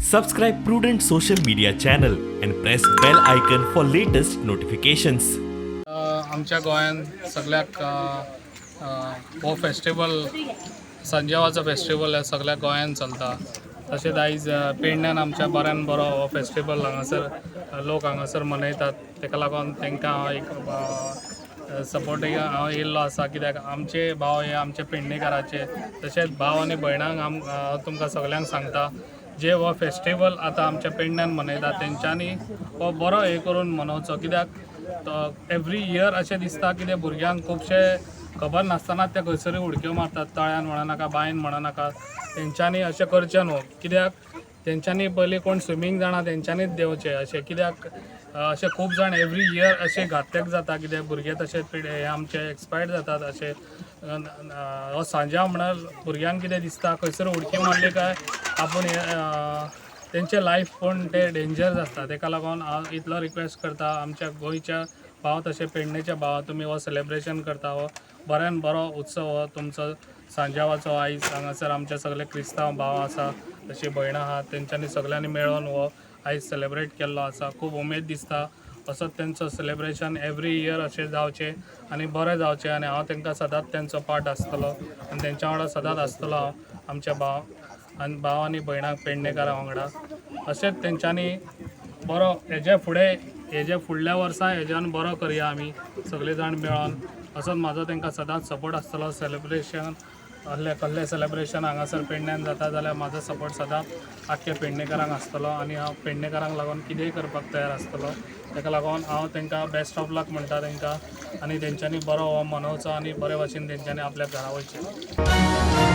Subscribe Prudent Social Media channel and press bell icon for latest notifications. आमच्या गोंयांत सगळ्याक हो फेस्टिवल, सांज्यावाचो फेस्टिवल हे सगळ्या गोंयांत चलता. तशेंच आयज पेडण्यान आमच्या बऱ्यान बरो हो फेस्टिवल हांगासर लोक हांगासर मनयतात. ताका लागून तांकां हांव एक सपोर्टीक हांव येयल्लो आसा, कित्याक आमचे भाव हे आमचे पेडणेकाराचे. तशेंच भाव आनी भयणांक हांव तुमकां सगल्यांक सांगता, जे हो फेस्टिवल आतां आमच्या पेडण्यान मनयतात, तेंच्यांनी हो बरो हे करून मनोवचो, कित्याक एवरी इयर अशें दिसता कितें भुरग्यांक खुबशे खबर नासतना ते खंयसरूय उडक्यो मारतात, तळ्यान म्हणा नाका, बांयन म्हणा नाका. तेंच्यांनी अशें करचें न्हू, कित्याक तेंच्यांनी पयलीं कोण स्विमींग जाणा तेंच्यांनीच देंवचें अशें, कित्याक अशें खूब जाण एवरी इयर अशें घातक जाता, कित्याक भुरगे तशेंच हे आमचे एक्सपायर्ड जातात अशें. हो सांज्यांव म्हणल्यार भुरग्यांक कितें दिसता, खंयसर उडकी मारली काय आपूण तेंचें लायफ पूण ते डेंजर आसता. तेका लागून हांव इतलो रिक्वेस्ट करता, आमच्या गोंयच्या भाव तशें पेडणेच्या भाव, तुमी हो सेलेब्रेशन करता, हो बऱ्यान बरो उत्सव हो तुमचो सांज्यावाचो. आयज हांगासर आमचे सगळे क्रिस्तांव भाव आसा, तशी भयणां आहा, तेंच्यांनी सगळ्यांनी मेळोन हो आयज सेलेब्रेट केल्लो आसा. खूब उमेद दिसता. असोच तेंचो सेलेब्रेशन एवरी इयर अशें जावचें आनी बरें जावचें आनी हांव तांकां सदांच तेंचो पार्ट आसतलो आनी तेंच्या वांगडा सदांच आसतलो हांव. आमच्या भाव आनी भयणांक पेडणेकारां वांगडा अशेंच तेंच्यांनी बरो हेजे फुडें, हेजे फुडल्या वर्सा हेज्यान बरो करया आमी सगळे जाण मेळोन. असोच म्हाजो तांकां सदांच सपोर्ट आसतलो. सेलेब्रेशन कसलें कसलें सेलेब्रेशन हांगासर पेडण्यान जाता जाल्यार म्हाजो सपोर्ट सदांच आख्ख्या पेडणेकारांक आसतलो आनी हांव पेडणेकारांक लागून कितेंय करपाक तयार आसतलो. ताका लागून हांव तांकां बेस्ट ऑफ लक म्हणटा तांकां आनी तेंच्यांनी बरो हो मनोवचो आनी बरे भाशेन तेंच्यांनी आपल्या घरा वयचें.